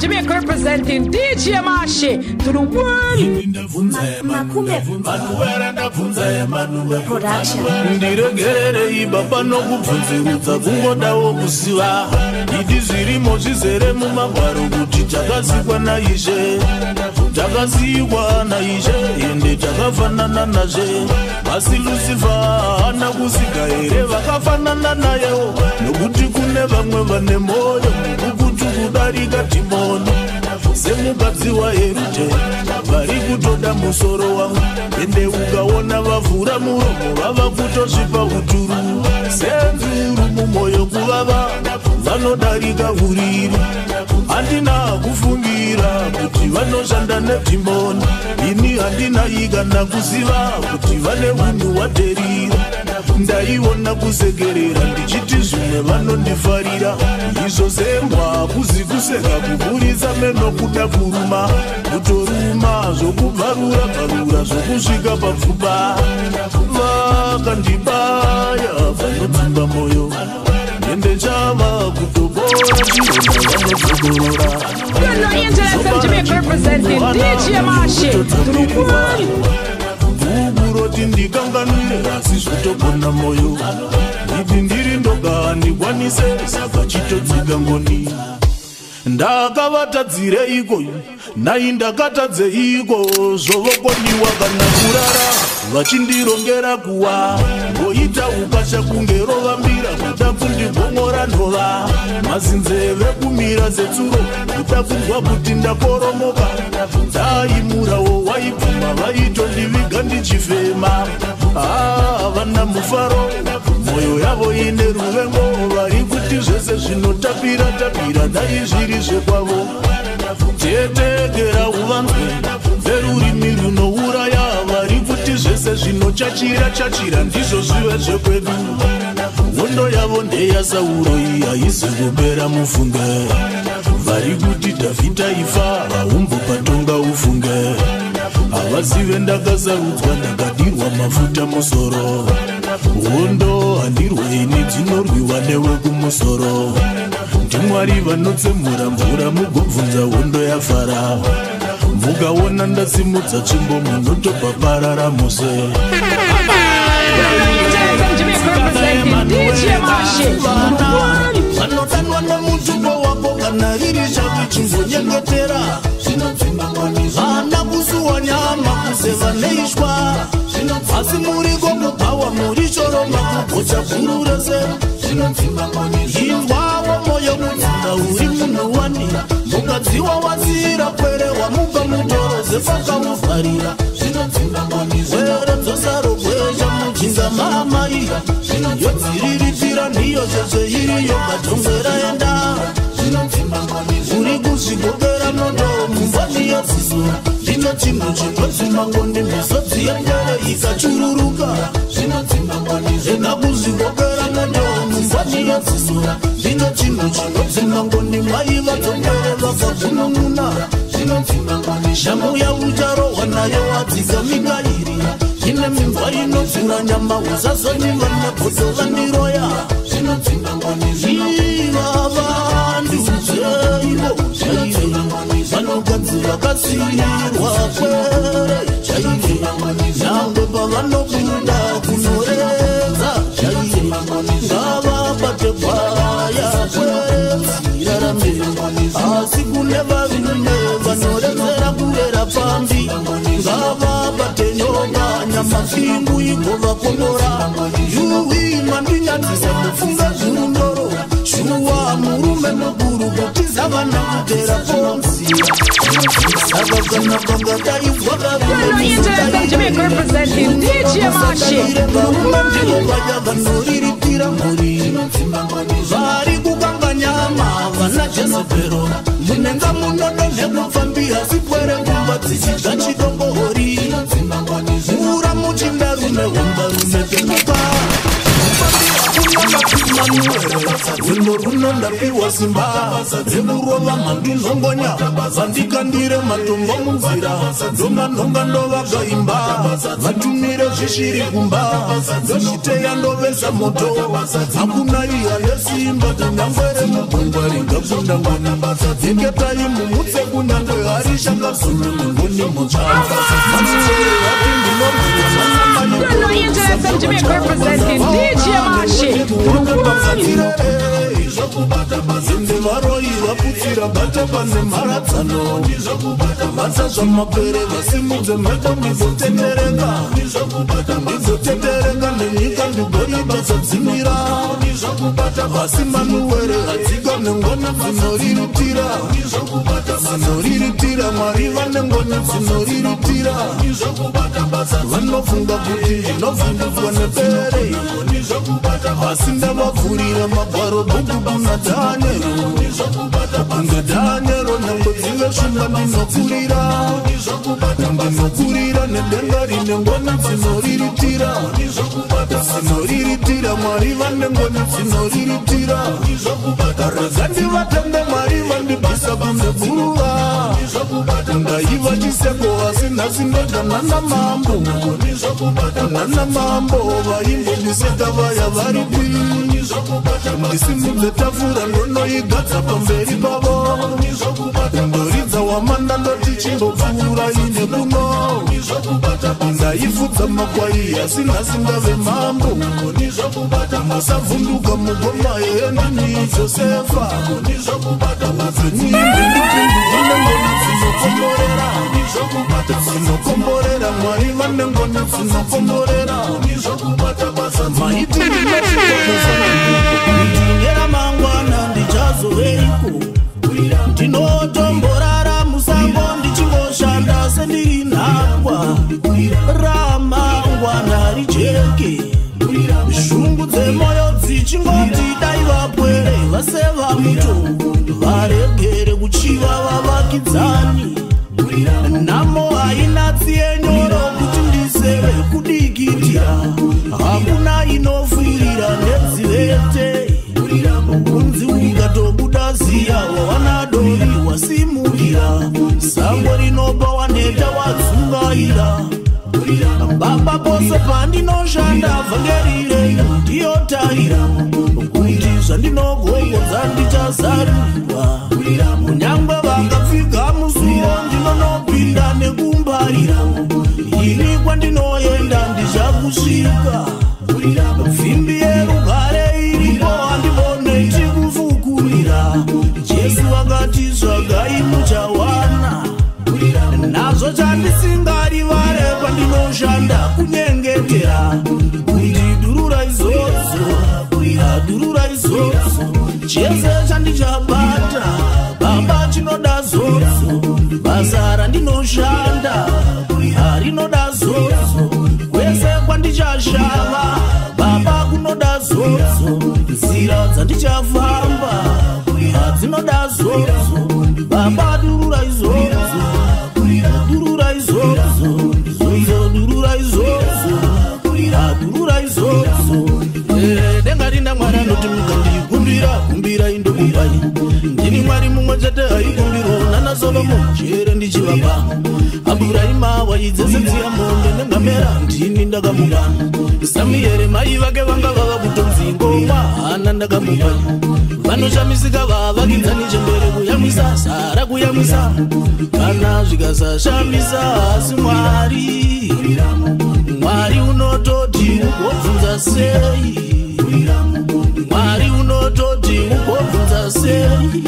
Jamaica representing DJ Marshy to the world. Production. Ndiregererei baba nokubvunzirudza kungodawo kuziva idi zvirimo zvizere mumagwaro kuti takasikwa naIshe, takasikwa naIshe ende takafanana nazve. Asi Lucifer haana kusika here vakafanana nayewo, nokuti kune vamwe vane moyo mukukutu kudarika dhimoni. Semukadzi waHerudhe vari kutoda musoro wangu, ende ukaona vavhura muromo vava kutosvipa uturu. Senzuru mumwoyo kuvava vanodarika uriri. Handina kufungira kuti vanoshanda nedhimoni, ini handina ikana kuziva kuti vane unhu hwadherira. Ndaiona kusekerera ndichiti zvimwe vanondifarira, izvo sembwa kuzi kuseka kuburitsa meno kuda kuruma, kutoruma zvokubvarura bvarura zvokusvika papfupa. Vakandibaya vanodzimba moyo, ende chava kutobora chironda vanodzokorora. Good night, Angel FM Jamaica representing DJ Marshy to the world. Kuroti ndikanganwire asi zvotogona moyo, nditi ndiri ndoga handikwanise saka chitodzika ngoni. Ndakavatadzireiko nai ndakatadzeiko zvovokoniwa kana kurara vachindirongera kuwa ngoita ukasha kunge rovambira kuda kundigongora nhova mazinzeve kumira setsuro kuda kunzwa kuti ndakoromoka. Ndaimurawo waibvuma vaitondiviga ndichifema. Havana mufaro moyo yavo ine ruvengo, vari kuti zvese zvinotapira tapira dai zviri zvekwavo. Tetegera uvanzwe verurimi runouraya, vari kuti zvese zvinochachira chachira ndizvo zvive zvekwedu. Hondo yavo ndeyaSauro iyi haizi kupera mufunge, vari kuti Dhavhidha ifa haumbopatonga ufunge. Havazive ndakasarudzwa ndakadirwa mafuta musoro, hondo handirwe ini dzinorwiwa newe kumusoro. NdiMwari vanotsemura mvura mugobvunza hondo yafara, mukaona ndasimudza tsvimbo munotobva parara muse. Good night, Angel FM Jamaica representing DJ Marshy to the world. Vanodanwa nemutupo wako kana riri shavi chimbonyengetera, vana kusuwa nyama kuseva neishwa, asi muriko kubhawa muri shoroma kugocha guru rese. Inzwawo moyo mudzinza uri munhu wani, mukadziwa wasira kwere wamupa mutoro zepakauvharira. Were dzosaro gwesha mujinga maamai, yodziriritira ndiyo zvezve iriyo katongwera enda. Uri kuzvigokera moto mumboni yedziso, ndicho chinhu chinodzima ngoni misodzi yepwere ikachururuka. Enda kuzvigokera moto mumboni yedziso, ndicho chinhu chinodzima ngoni mai vadzongwere vakagunun'una. Shamu yaucharohwa nayo wadzika mikairi, ine mimba inodzura nyama usazonyiva negodo vandiroya. Ivavandiudzeivo chaire vanokadzi vakasiyirwa kwere chaire, nyangwe pavanobuda kunoredza chaire, ngavabate gwaya kwedzirarame. Asi kune varume vanoredzera kurera pfambi, ngavabate nyoka nyama pfingu igovakomora. Yuwi mandinyadzisa kufunga zvirundoro, shuwa murume mukuru kutiza vana kutera ponzi. Saka kana pangadaidzwa Good night, Angel FM Jamaica representing DJ Marshy to the varume ndivo world. vaya vanoriritira mhuri, vari kukanga nyama vana Jezebhero. Munenga munodonhe kupfambi asi pwere kumba dzichidya chidombohori. Mura muchindarume hombarume pemuka, mupfambi hakuna mapinga. Emanuele rwendo runo ndapiwa simba rekurova mhandu nhongonya vandikandire matombo munzira ndomanhonga ndovakaimba vatumire zvishiri kumba ndochiteya ndovesa moto hakuna iya nesimba kunyangwe remugungwa ringakunda ngoni dzeketai mumutse kunyangwe hari shakazundu nengoni mutsva Representing DJ Mashi. Zinde varoi vaputsira bata pane mharadzano vatsa zvamapere vasimudze mhepo ndizotendereka ndizotendereka nenyika ndigoibasadzimira asi Manuwere hadzika nengoni dzinoriritira dzinoriritira Mwari vane ngoni dzinoriritira vanofunga kuti ndinovhundutswa nepere asi ndavavhurira magwaro bhuku kuna Dhaniero kunge Dhaniero nyange dzive shumba ndinokurira ndinokurira nedenga rine ngoni dzinoriritira dzinoriritira Mwari vane ngoni dzinoriritira rega ndivatende Mwari vandibvisa kunze guruva ndaiva chiseko asi nhasi ndodya nana mambo nana mambo vaimbondiseka vaya varipi ndisimudze tafura ndonoigadza pamberi pavo ndoridza wamanda ndoti chimbopfuura ine kuno ndaifudza makwai asi nhasi ndave mambo musavhunduka mugoma yendini Josefa upenyu imhindupindu vane ngoni dzinokomborera dzinokomborera Mwari vane ngoni dzinokomborera maiti ndine ramangwana ndichazoveiko ndinotomborara musango ndichingoshanda sendiri nhapwa ramangwana rijeke shungu dzemoyo dzichingoti dai vapwere vaseva muto varegere kuchiva vavakidzani nhamo haina tsiye nyoro kuti ndiseve kudikitira hakuna inofurira nedzivete kunzi ukatobuda ziya wawana dori wasimukira sango rinopa waneta wadzungaira baba pose pandinoshanda vhangeri renyu ndiyo tarira kuti zvandinogogodza ndichazarirwa kunyangwe vakapfiga musuwo ndinonopinda nekumbarira ini kwandinoenda ndichakusvika pfimbi yerugare iripo handibone chikufukurira Jesu akati tsvagai muchawana nazvo chandisingarivare pandinoshanda kunyengetera kuti durura izvozvo durura izvozvo chese chandichabata baba chinoda zodzo basa randinoshanda rinoda zodzo kwese kwandichashava baba kunoda zodzo nzira dzandichafamba dzinoda zodzo baba durura izvozvo durura izvozvo zodzo durura izvozvo durura izvozvo denga rina Mwari anoti mukandikumbira kumbirai ndokupai ndini Mwari mumwe chete haikumbirwa nana Solomon chere ndichivapa Abhurahima waidzese dziya mombe nengamera ndini ndakamupa Samueri mai vake vanga vava kutonzi ngoma hana ndakamupa vanoshamisika vavakidzani chembere kuyamwisa Sara kuyamwisa kana zvikasashamisa asi Mwari Mwari unototi ugobvunza sei Mwari unototi ugobvunza sei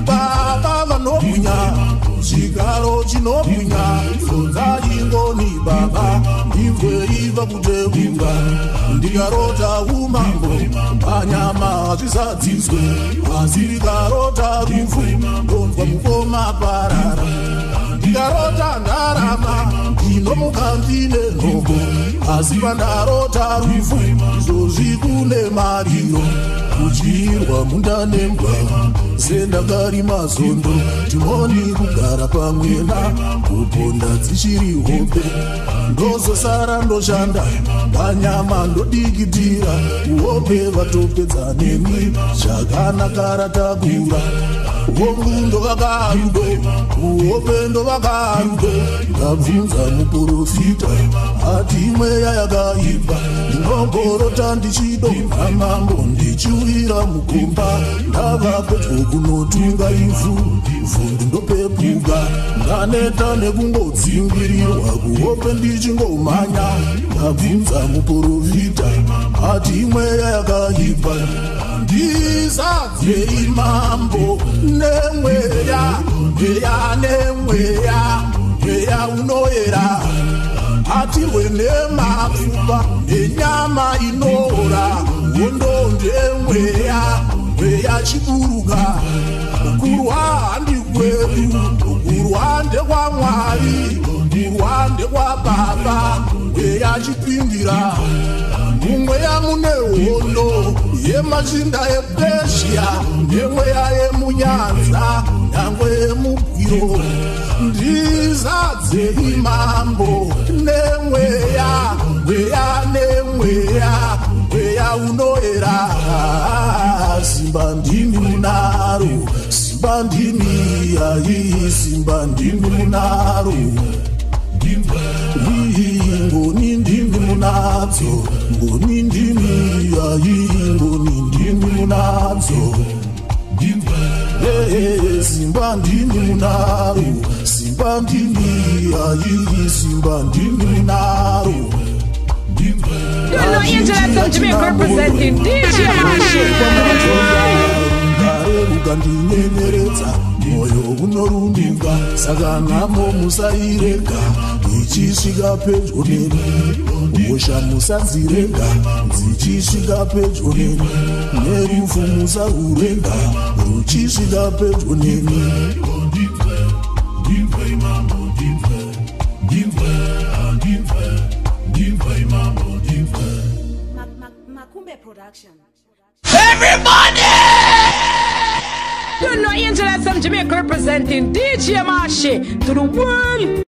Baba vanobwinya chigaro chinobwinya zonza ingoni baba ndinzwe iva kuteunga ndikarota umambo panyama zvisadziswe asi ndikarota rufu ndonzwa mukoma parara ndikarota ndarama ndinomuka ndine nhoko asi pandarota rufu izvozvi. Rufu nemariro, kudyirwa munda nembwa, sendakarima zondo, dhimoni kugara pamwena, kuponda dzichiri hope. Ndozosara ndoshanda panyama, ndodikitira uhope, vatopedza neni. Zvakanaka ratakura, hongu ndovaka rudo, uhope ndovaka rudo. Ndabvunza muprofita, ati mweya yakaipa. Ndinogorota ndichidonha mambo, ndichiwira mugomba, ndava pedyo kunotunga ivhu, vhundu ndopepuka. Ndaneta nekungodzingirirwa kuhope ndichingomhanya. Ndabvunza muprofita, ati mweya yakaipa. Ndizadzei mambo nemweya, mweya nemweya, mweya unoyera. Atirwe nemapfupa nenyama inoora, hondo ndemweya, mweya chiburuka. Kurwa handikwedu, kurwa ndekwamwari, kurwa ndekwababa, mweya chipindira. Mumweya mune hondo yemachinda epezhia, nemweya yemunyanza, nyangwe yemubwiro. Ndizadzei mambo nemweya, mweya nemweya, mweya unoyera. Simba ndimi munaro, simba ndimi, ai simba ndimi munaro. Ngoni ndimi munadzo, ngoni ndimi, ai ngoni ndimi munadzo. Simba ndimi munaro, simba ndimi, ai simba ndimi munaro. You know Angel FM Jamaica representing DJ Mashi. Ukandinyenyeredza mwoyo unorunduka, saka nhamo musairega ichisvika pedyo neni, hosha musadzirega dzichisvika pedyo neni, nerufu musarurega ruchisvika pedyo neni. Makumbe Production. Everybody! You know Angel FM Jamaica representing DJ Mashi to the world.